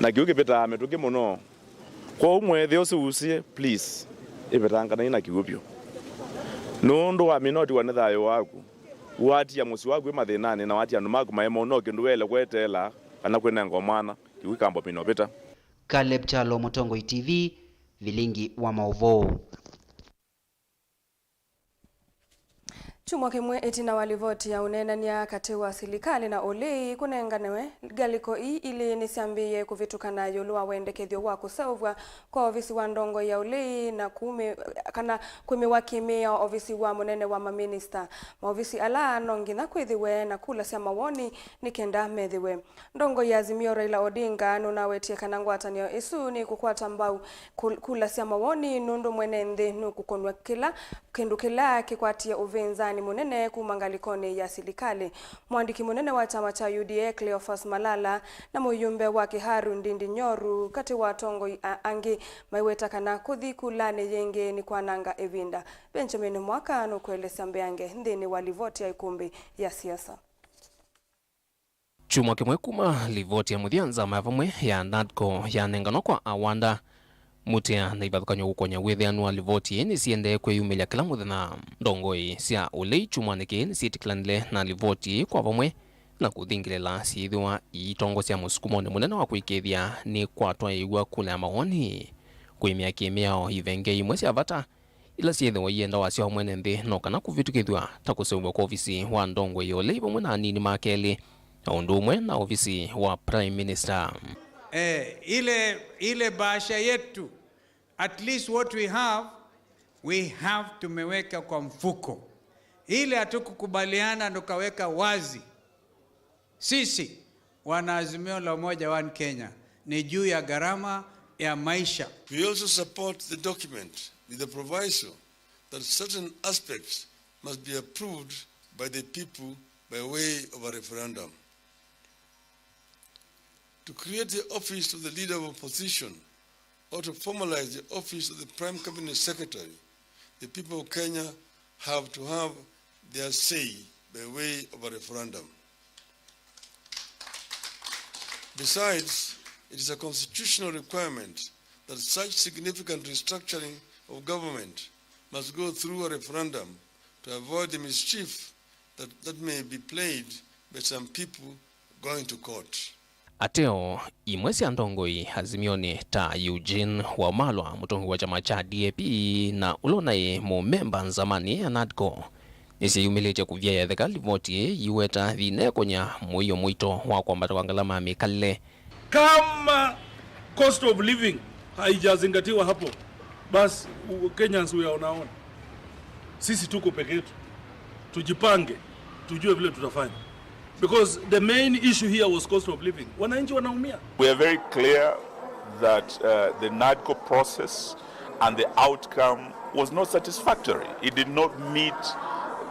na kĩw'ũ kĩvĩtaa mĩtũkĩ mũno. Kwoou mwĩthĩ ũsu ũsie, please, ĩvetanganai na kĩw'ũ vyũ. Nũndũ wamina ũtiwa nĩ thayũ waku, watia mũsyĩ waku wĩ mathĩnanĩ, na watia andũ maku maemwa no kĩndũ waĩle kweteela kana kwĩnengwa mwana, kĩw'ũ kĩkamba ũmina ũvĩta. Caleb Kyalo, Mũtongoi T V, vilingi wa maũvoo. Kyumwa kĩmwe ĩtina wa livoti ya ũneenany'a katĩ wa silikalĩ na ũlei kũnenganewe, ngalĩko ii ilĩ nĩsyambĩĩe kũvĩtũkana ĩũlũ wa wendekethyo wa kũseũvw'a kwa ovisi wa ndongoi ya ũlei na kũmĩ-, kana kũmĩwa kĩ-mĩao ovisi wa mũnene wa maminista. Maovisi ala no nginya kwĩthĩwe na kula sya mawoni nĩ kenda methĩwe. Ndongoi ya Azimio Raila Odinga nũnawetie kana ngwatanĩo ĩsu nĩkũkwata mbau kul-, kula sya mawoni, nũndũ mwene nthĩ nũkũkũnw'a kĩla kĩndũ kĩla kĩkwatie ũvĩnzani mũnene kuma ngalĩkonĩ ya silikalĩ. Mũandĩki mũnene wa kyama kya U D A Cleophas Malala na mũyumbe wa Kiharu Ndindi Nyoro, katĩ wa atongoi a-, angĩ, maiweta kana kũthi kulanĩ yĩngĩ nĩ kwananga ĩvinda. Benjamin Mwaka nũkũelesya mbeange nthĩnĩ wa livoti ya ĩkũmbĩ ya siasa. Kyumwa kĩmwe kuma livoti ya mũthya, nzama ya vamwe ya NADCO yanenganwa kwa Awanda, Mutea na ivathũkany'o kũkony'a wĩthĩanu wa livoti ĩĩ nĩsiendee kwĩyumĩlya kĩla mũthenya. Ndongoi sya ũlei kyumwanĩ kĩĩ nĩsyĩtĩkĩlanile na livoti ĩĩ kwa vamwe na kũthingĩlĩla syĩthĩwa iitongosya mũsukumonĩ mũnene wa kũĩkĩĩthya nĩkwatwaĩĩw'a kula ya mawoni, kũĩmĩa kĩ-mĩao ivenge imwe sya vata ila syĩthĩwa ienda wasya wa mwene nthĩ, no kana kũvĩtũkĩthw'a ta kũseũvw'a kwa ovisi wa ndongoi ya ũlei vamwe na anini make elĩ, na ũndũ ũmwe na ovisi wa Prime Minister. Eh, ile, ile bahasha yetu, at least what we have, we have tumeweka kwa mfuko. Ile hatukukubaliana tukaweka wazi. Sisi, wana Azimio la Umoja One Kenya, ni juu ya gharama ya maisha. We also support the document with the proviso that certain aspects must be approved by the people by way of a referendum. To create the office of the Leader of Opposition or to formalize the office of the Prime Cabinet Secretary, the people of Kenya have to have their say by way of a referendum. Besides, it is a constitutional requirement that such significant restructuring of government must go through a referendum to avoid the mischief that, that may be played by some people going to court. Ateo imwe sya ndongoi Azimionĩ ta Eugene Wamalwa, mũtongoi wa kyama kya D A P na ũla ũnaĩ mũmemba nzamanĩ ya NADCO, nĩsyĩyumĩlĩtye kũvyaĩa ĩtheka livoti ĩĩ iweta thĩna ĩkonya mũio mũito wa kwambata kwa ngalama ya mĩkalĩle. Kama cost of living haijazingatiwa hapo, basi, u-, Kenyans we are on our own. Sisi tuko peke yetu. Tujipange, tujue vile tutafanya. Because the main issue here was cost of living. Wananchi wanaumia. We are very clear that, uh, the NADCO process and the outcome was not satisfactory. It did not meet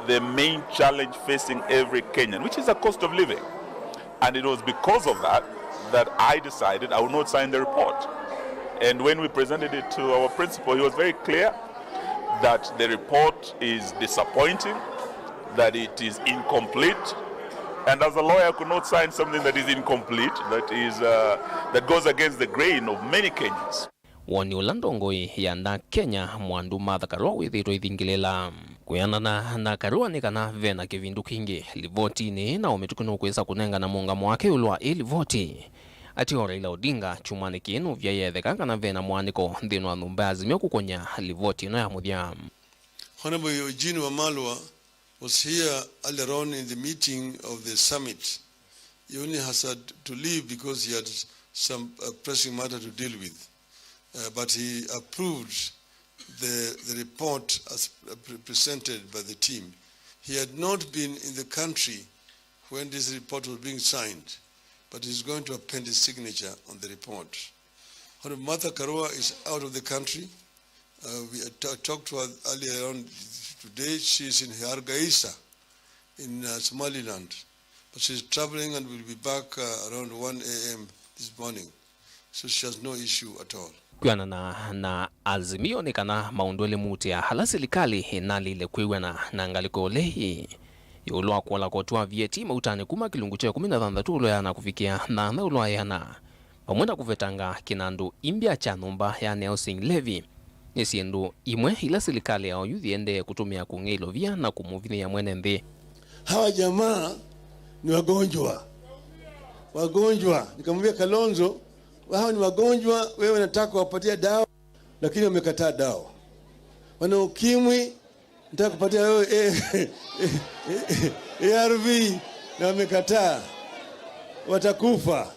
the main challenge facing every Kenyan, which is the cost of living. And it was because of that that I decided I would not sign the report. And when we presented it to our principal, he was very clear that the report is disappointing, that it is incomplete. And as a lawyer, I could not sign something that is incomplete, that is, uh, that goes against the grain of many Kenyans. Woni ũla ndongoi ya NARC Kenya, Mwandu Martha Karua, wĩthĩĩtwe ithingĩlĩla. Kwĩanana na Karua, nĩ kana ve na kĩvindu kingĩ livotinĩ, na o mĩtũkĩ nũkwĩsa kũnengana mũũngamo wake ĩũlũ wa ĩ livoti. Ateo Raila Odinga kyumwanĩ kĩĩ nũvyaĩe ĩtheka kana ve na mũaanĩko nthĩnĩ wa nyũmba ya Azimio kũkony'a livoti ĩno ya mũthya. Honorable Eugene Wamalwa was here earlier on in the meeting of the summit. He only has had to leave because he had some, uh, pressing matter to deal with. Uh, but he approved the, the report as, uh, pre-, presented by the team. He had not been in the country when this report was being signed, but he's going to append his signature on the report. Honorable Martha Karua is out of the country. Uh, we, I t-, talked to her earlier on today. She is in Hargeisa in, uh, Somaliland, but she's traveling and will be back, uh, around one A M this morning. So she has no issue at all. Kwĩanana na Azimio, nĩ kana maũndũ elĩ muutĩa ala silikalĩ ĩnalĩle kwĩw'ana na ngalĩko ũlei ĩũlũ wa kũola koti wa V A T mautanĩ kuma kĩlungu kya ĩkũmi na thanthatũ ũlũ yana kũvikĩa thantha ũlũ ayana. vamwe na kũvetanga kĩnandũ imbya kya nyũmba ya Nelson Levy, nĩ syĩndũ imwe ila silikalĩ ya oyu yĩendee kũtũmĩa kũng'ĩa ilovia na kũmũvinyĩĩa mwene nthĩ. Hawa jamaa ni wagonjwa. Wagonjwa. Nikamwambia Kalonzo, "Hawa ni wagonjwa, wewe nataka kuwapatia dawa, lakini wamekataa dawa. Wana ukimwi, nataka kupatia wewe, eh, A R V, na wamekataa. Watakufa.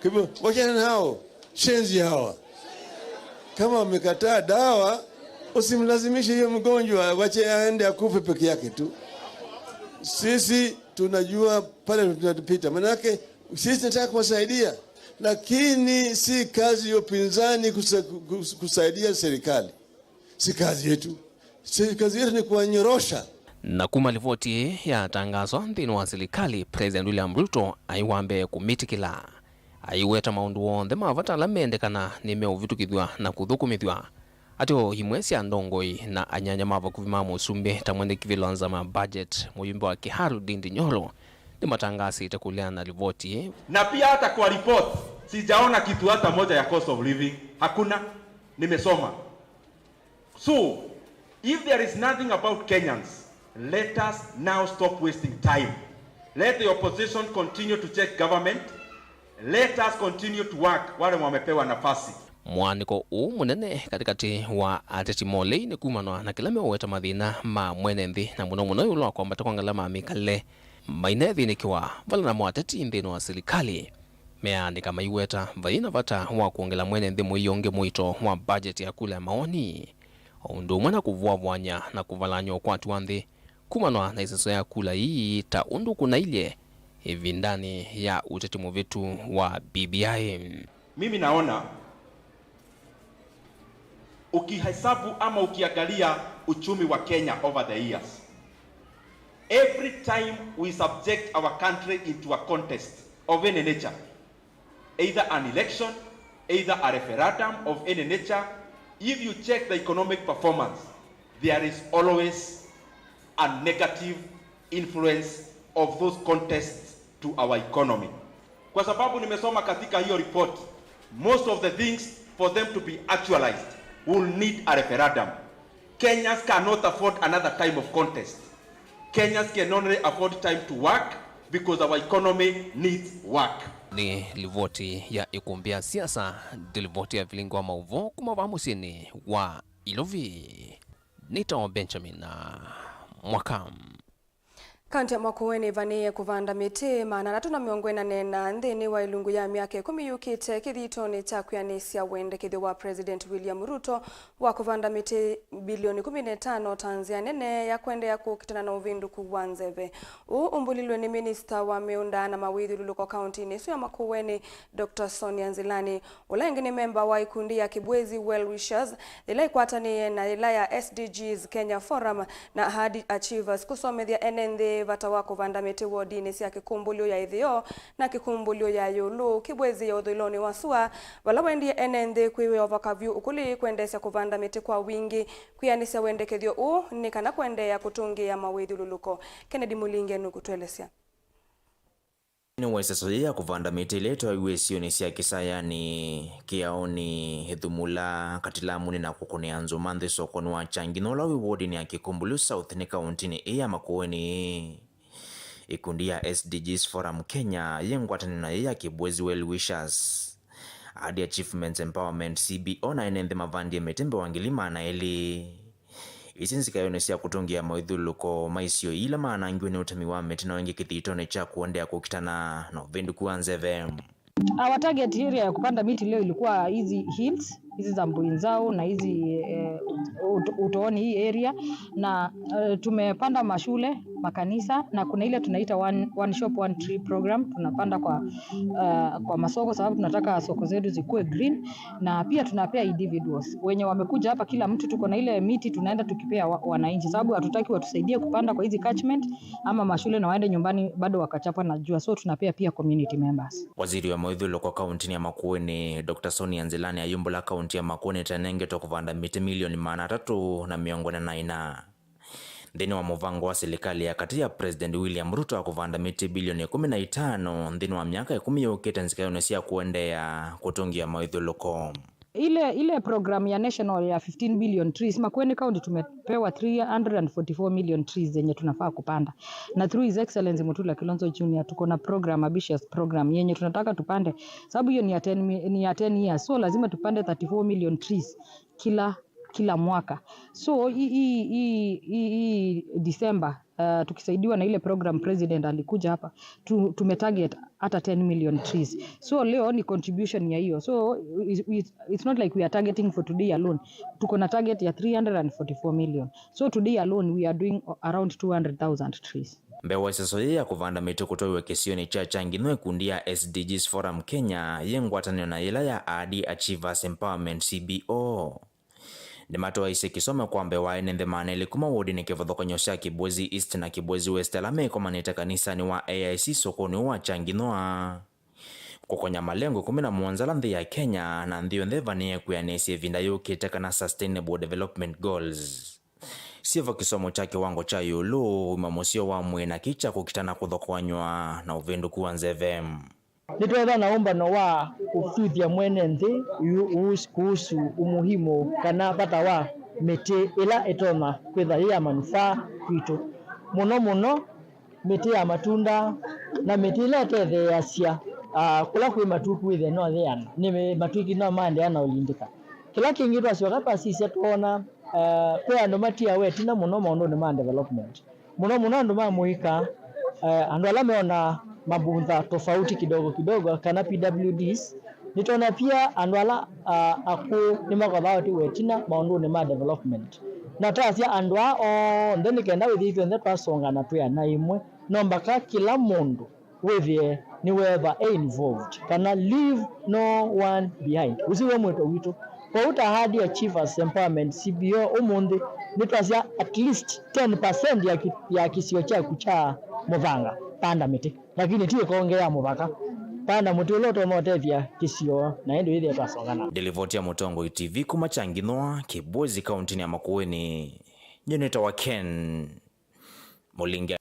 Kwa hivyo, wachana nao, shenzi hawa. Kama wamekataa dawa, usimlazimishe hiyo mgonjwa, wache aende akufe peke yake tu." Sisi tunajua pale tunapita. Manake, sisi tunataka kuwasaidia, lakini si kazi ya upinzani kusa-, kus-, kusaidia serikali. Si kazi yetu. Si kazi yetu ni kuwanyorosha. Na kuma livoti ĩĩ yatangazwa nthĩnĩ wa silikalĩ, President William Ruto aiwa mbee kũmĩtĩkĩla. Aiweta maũndũ onthe ma vata ala mendekana nĩmeũvĩtũkĩthw'a na kũthũkũmĩthw'a. Ateo imwe sya ndongoi na anyanya ma vakuvĩ ma mũsumbĩ ta mwene kĩvĩlo nzama budget, mũyumbe wa Kiharu Ndindi Nyoro, nĩmatangaasĩte kũleana na livoti ĩĩ. Na pia hata kwa report, sijaona kitu hata moja ya cost of living. Hakuna. Nimesoma. So, if there is nothing about Kenyans, let us now stop wasting time. Let the opposition continue to check government. Let us continue to work, wale wamepewa nafasi. Mwaanĩko ũũ mũnene katĩkatĩ wa ateti molei nĩ kumanwa na kĩla meũweta mathĩna ma mwene nthĩ, na mũno mũno ĩũlũ wa kwambata kwa ngalama ya mĩkalĩle. Mainethĩnĩkĩwa vala namo ateti nthĩnĩ wa silikalĩ meaandĩka maiweta vai na vata wa kwongela mwene nthĩ mũio ũngĩ mũito wa budget ya kula ya maoni, o ũndũ ũmwe na kũvũavũany'a na kũvalany'a ũkwati wa nthĩ kumanwa na ĩseso ya kula ii ta ũndũ kũnailye ĩvindanĩ ya ũteti mũvĩtu wa B B I. Mimi naona, ukihesabu ama ukiangalia uchumi wa Kenya over the years, every time we subject our country into a contest of any nature, either an election, either a referendum of any nature, if you check the economic performance, there is always a negative influence of those contests to our economy. Kwa sababu nimesoma katika hiyo report, most of the things, for them to be actualized, will need a referendum. Kenyans cannot afford another time of contest. Kenyans can only afford time to work because our economy needs work. Nĩ livoti ya ĩkũmbĩ ya siasa, ndi livoti ya vilingi wa maũvoo kuma vaa mũsyĩnĩ wa Ilovi. Nĩtawa Benjamin Mwaka. Kaunti ya Makueni ĩvanĩĩe kũvanda mĩtĩ maana atatũ na mĩongo ĩna na ĩna nthĩnĩ wa ĩlungu ya myaka ĩkũmi yũkĩte kĩthitonĩ kya kwĩanĩsya wendekethyo wa President William Ruto wa kũvanda mĩtĩ bilioni kũmi na ĩtano ta nzĩa nene ya kũendeea kũkitana na ũvĩndũku wa nzeve. Ũu ũmbũlilw'e nĩ minista wa mĩũnda na mawĩthyũlũlũko kauntinĩ ĩsu ya Makueni, Doctor Sonia Nzilani, ũla ĩngĩ nĩ memba wa ikundi ya Kibwezi Well Wishers, yĩla ĩkwatanĩe na yĩla ya S D Gs Kenya Forum na Ahadi Achievers, kũsomethya ene nthĩ vata wa kũvanda mĩtĩ wodinĩ sya Kĩkũmbũlyo ya Ĩtheo na Kĩkũmbũlyo ya Ĩũlũ, Kibwezi ya ũthũĩlonĩ wa sua, vala wendie ene nthĩ kwĩyova kavyũ ũkũlĩ kwendeesya kũvanda mĩtĩ kwa wingĩ, kwĩanĩsya wendekethyo ũũ nĩ kana kũendeea kũtũngĩĩa mawĩthyũlũlũko. Kennedy Mũlinge nũkũtũelesya. Nĩ wa ĩseso yĩĩ ya kũvanda mĩtĩ ĩla ĩtwaiwe isionĩ sya kĩsayanĩ, kĩaonĩ, ĩthumula, katilamunĩ na kũkũnĩa nzũma nthĩ sokonĩ wa Changi, na ũla wĩ wodinĩ ya Kĩkũmbũlyo South nĩ kauntinĩ ĩĩ ya Makueni. Ĩkundi ya S D Gs Forum Kenya yĩ ngwatanĩo na yĩ ya Kibwezi Well Wishers, Ahadi Achievements Empowerment, C B O, na ene nthĩ mavandie mĩtĩ mbee wa ngili maana elĩ. Isu nzikaĩonĩ sya kũtũngĩa mawĩthyũlũlũko ma isio ila maanangiwe nĩ ũtemi wa mĩtĩ na o ĩngĩ kĩthitonĩ kya kũendeea kũkitana na ũvĩndũku wa nzeve. Our target area ya kupanda miti leo ilikuwa hizi hills, hizi za Mbuinzau na hizi, eh, Ut-, Utooni hii area, na, eh, tumepanda mashule, makanisa, na kuna ile tunaita one, one shop, one tree program, tunapanda kwa, eh, kwa masoko sababu tunataka soko zetu zikuwe green, na pia tunapea individuals wenye wamekuja hapa, kila mtu tuko na ile miti tunaenda tukipea wa-, wananchi, sababu hatutaki watusaidie kupanda kwa hizi catchment ama mashule na waende nyumbani bado wakachapwa na jua, so tunapea pia community members. Waziri wa mawĩthyũlũlũko kauntinĩ ya Makueni, Doctor Sonia Nzilani, ayumbũla kaunti ya Makueni ĩtanengetwe kũvanda mĩtĩ milioni maana atatũ na mĩongo ĩna na ĩna. nthĩnĩ wa mũvango wa silikalĩ ya katĩ ya President William Ruto wa kũvanda mĩtĩ bilioni ĩkũmi na itano nthĩnĩ wa myaka ĩkũmi yũkĩte nzikaĩonĩ sya kũendeea kũtũngĩa maũthyũlũko. Ile, ile program ya national ya fifteen billion trees, Makueni County tumepewa three hundred and forty-four million trees zenye tunafaa kupanda. Na through His Excellency Mutula Kilonzo Junior, tuko na program, ambitious program, yenye tunataka tupande, sababu hiyo ni ya ten mi-, ni ya ten years. So lazima tupande thirty-four million trees kila, kila mwaka. So hii, hii, hii, hii, hii December, uh, tukisaidiwa na ile program president alikuja hapa, tu-, tumetarget hata ten million trees. So leo ni contribution ya hiyo. So it's, it's, it's not like we are targeting for today alone. Tuko na target ya three hundred and forty-four million. So today alone we are doing around two hundred thousand trees. Mbee wa ĩseso yĩĩ ya kũvanda mĩtĩ kũtwaiwe kĩsionĩ kya Kyangino, ĩkundi ya S D Gs Forum Kenya yĩ ngwatanĩo na yĩla ya Ahadi Achievers Empowerment, C B O, nĩmatwaisye kĩsomo kwa mbee wa ene nthĩ maana elĩ kuma wodinĩ kĩvathũkany'o sya Kibwezi East na Kibwezi West, ala mekomanĩte kanisanĩ wa A I C sokonĩ ũũ wa Kyangino, kũkonya malengo ĩkũmi na mũonza ala nthĩ ya Kenya na nthĩ yonthe ĩvanĩĩe kwĩanĩsya ĩvinda yũkĩte, kana Sustainable Development Goals. Syĩvo kĩsomo kya kĩwango kya ĩũlũ, ũima mũseo wa mwĩĩ na kĩ kya kũkita na kũthokoanywa na ũvĩndũku wa nzeve. Nĩtweethwa na ũmbano wa kũthuthya mwene nthĩ yu-, us-, kuhusu umuhimu kana vata wa mĩtĩ ĩla ĩtonya kwĩthwa yĩ ya manufaa kwitũ, mũno mũno mĩtĩ ya matunda na mĩtĩ ĩla ĩtetheeasya, ah, kũla kwĩ matuku wĩthĩe no yĩana, nĩ matuki no maendeea na ũlindĩka. Kĩla kĩngĩ twasyoka twasisya twoona, eh, kwĩ andũ matiawa ĩtina mũno maũndũnĩ ma development. Mũno mũno andũ ma mũika, eh, andũ ala meona mabutha tofauti kidogo kidogo, kana P W Ds, nĩtwona pia andũ ala, ah, akũũ nĩmakothaa ũtiwa ĩtina maũndũnĩ ma development. Na twasya andũ aa onthe nĩ kenda wĩthĩe itw'onthe twasongana twĩ ana ĩmwe, no mbaka kĩla mũndũ wĩthĩe nĩweethwa e involved, kana leave no one behind. Ũsu wĩ mwĩto witũ. Kwoou ta Ahadi Achievers Empowerment, C B O, ũmũnthĩ nĩtwasya at least ten percent ya ki-, ya kĩsio kyaku kya mũthanga, panda mĩtĩ. Lakini ti ĩkonge ya mũvaka. Panda mũtĩ ũla ũtonya ũtethya kĩsio, na ĩndĩ wĩthĩe twasongana. Nĩ livoti ya Mũtongoi T V kuma Kyangino, Kibwezi, kauntinĩ ya Makueni, nyie nĩtawa Ken Mũlingi.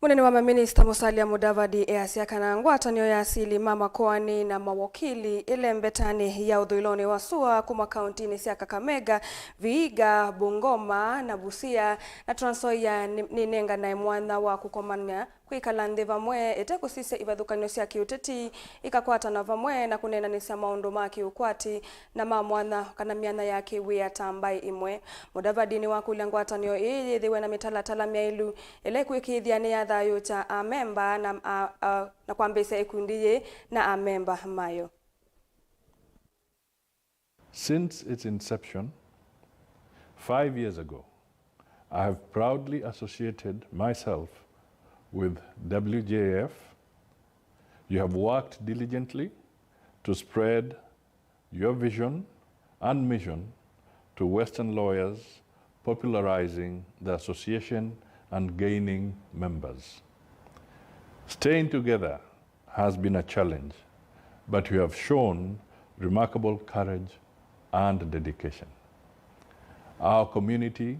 Mũnene wa maminista Musalia Mudavadi easya kana ngwatanĩo ya asili ma makoani na mawokili ĩle mbetanĩ ya ũthũĩlonĩ wa sua kuma kauntinĩ sya Kakamega, Vihiga, Bungoma na Busia na Trans Nzoia nĩ-, nĩnenganae mwanya wa kũkomana kwĩkala nthĩ vamwe ĩte kũsisya ivathũkany'o sya kĩũteti, ikakwatana vamwe na kũneenanĩsya maũndũ ma kĩũkwati na ma mwanya kana myanya ya kĩwĩa ta mbaĩ imwe. Mudavadi nĩwakũlya ngwatanĩo ĩĩ yĩthĩwe na mĩtalatala myaĩlu ĩla ĩkwĩkĩĩthya nĩyathayũũkya amemba na, a, a, na kwambĩĩsya ĩkundi yĩĩ na amemba mayo. Since its inception, five years ago, I have proudly associated myself with W J F. You have worked diligently to spread your vision and mission to Western lawyers, popularizing the association and gaining members. Staying together has been a challenge, but you have shown remarkable courage and dedication. Our community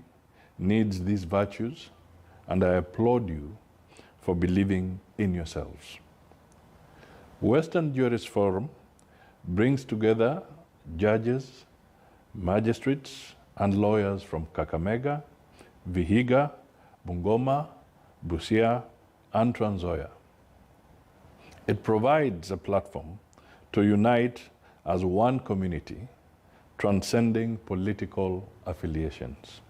needs these virtues, and I applaud you for believing in yourselves. Western Jurist Forum brings together judges, magistrates, and lawyers from Kakamega, Vihiga, Bungoma, Busia, and Trans Nzoia. It provides a platform to unite as one community, transcending political affiliations.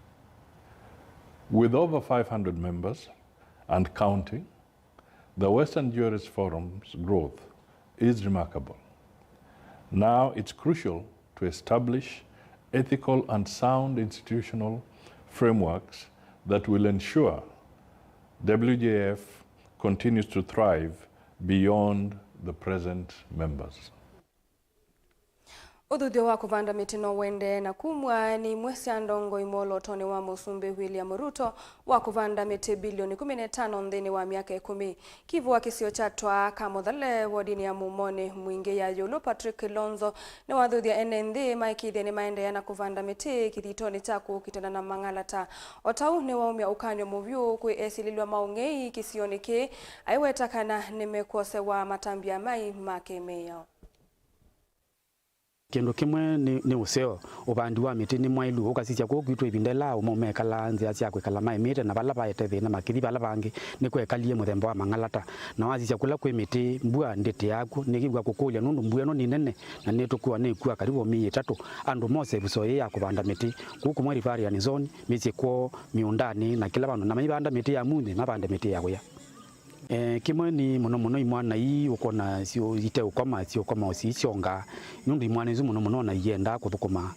With over five hundred members and counting, the Western Jurist Forum's growth is remarkable. Now it's crucial to establish ethical and sound institutional frameworks that will ensure W J F continues to thrive beyond the present members. Ũthuthyo wa kũvanda mĩtĩ no ũendee, na kumw'a nĩ imwe sya ndongoi mwolotonĩ wa Mũsumbĩ William Ruto wa kũvanda mĩtĩ bilioni kũmi na itano nthĩnĩ wa myaka ĩkũmi. Kivu wa kĩsio kya Twaa Kamũthale, wodinĩ ya Mumoni Mwingĩ ya Yũlũ, Patrick Kilonzo, nĩwathuthya ene nthĩ maĩkĩĩthye nĩmaendeea na kũvanda mĩtĩ kĩthitonĩ kya kũkitana na mang'alata. O ta ũu nĩwaumya ũkany'o mũvyũ kwĩ esilĩlw'a ma ũng'ei kĩsionĩ kĩĩ, aiweta kana nĩmekwosewa matambya mai ma kĩmĩao. Kĩndũ kĩmwe nĩ, nĩ ũseo. Ũvandi wa mĩtĩ nĩ mwaĩlu. Ũkasisya kũu kwitũ ĩvinda ĩla aũme mekalaa nzĩa sya kwĩkala maĩmĩte, na vala vaete thĩna makĩthi vala vangĩ nĩkwekalie mũthemba wa mang'alata. Na wasisya kũla kwĩ mĩtĩ, mbua ndĩtĩaa kw'o. Nĩkĩw'a kũkũlya nũndũ mbua ĩno nĩ nene na nĩtũkua nĩkw'a karibu myei ĩtatũ. Andũ mose ĩvuso yĩĩ ya kũvanda mĩtĩ. Kũu kũmwe Riparian Zone, mĩsyĩ kwoo, mĩũndanĩ na kĩla vandũ, na maivanda mĩtĩ ya munthĩ, mavande mĩtĩ ya wĩa. Eh, kĩmwe nĩ mũno mũno imwana ii ũkwona syo iteũkoma, syũkoma o sisyonga, nũndũ imwana isu mũno mũno ona iendaa kũthũkũma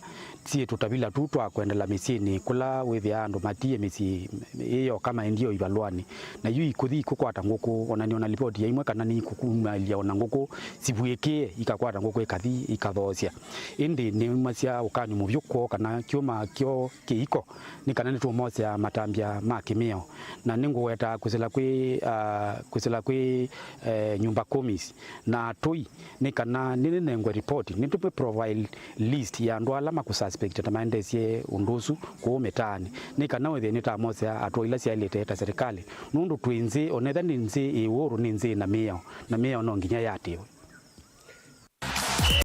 syĩ tũtavila tu twa kwendela mĩsyĩnĩ, kũla wĩthĩaa andũ matiie mĩsyĩ ĩyoka maendie o ivalũanĩ. Na yu ikũthi ikũkwata ngũkũ, ona nĩ ona lipoti ya imwe kana nĩ ikũkumalya ona ngũkũ sivw'ĩkĩe, ikakwata ngũkũ ikathi ikathoosya. Ĩndĩ nĩumasya ũkany'o mũvyũ kwoo kana kyũma kyoo kĩiko nĩ kana nĩtũũmosea matambya ma kĩmĩao. Na nĩngũweta kwĩsĩla kwĩ, ah, kwĩsĩla kwĩ, eh, nyumba kũmis na atũi, nĩ kana nĩnĩnengwe ripoti, nĩtũme profile list ya andũ ala makũsuspect ta maendesye ũndũ ũsu kũu mĩtaanĩ, nĩ kana wĩthĩe nĩtamosea atũa ila syaĩlĩte ta serikali, nũndũ twĩ nzĩ, onetha nĩ nzĩ ĩ ũũrũ, nĩ nzĩ na mĩao, na mĩao no nginya yatĩwe.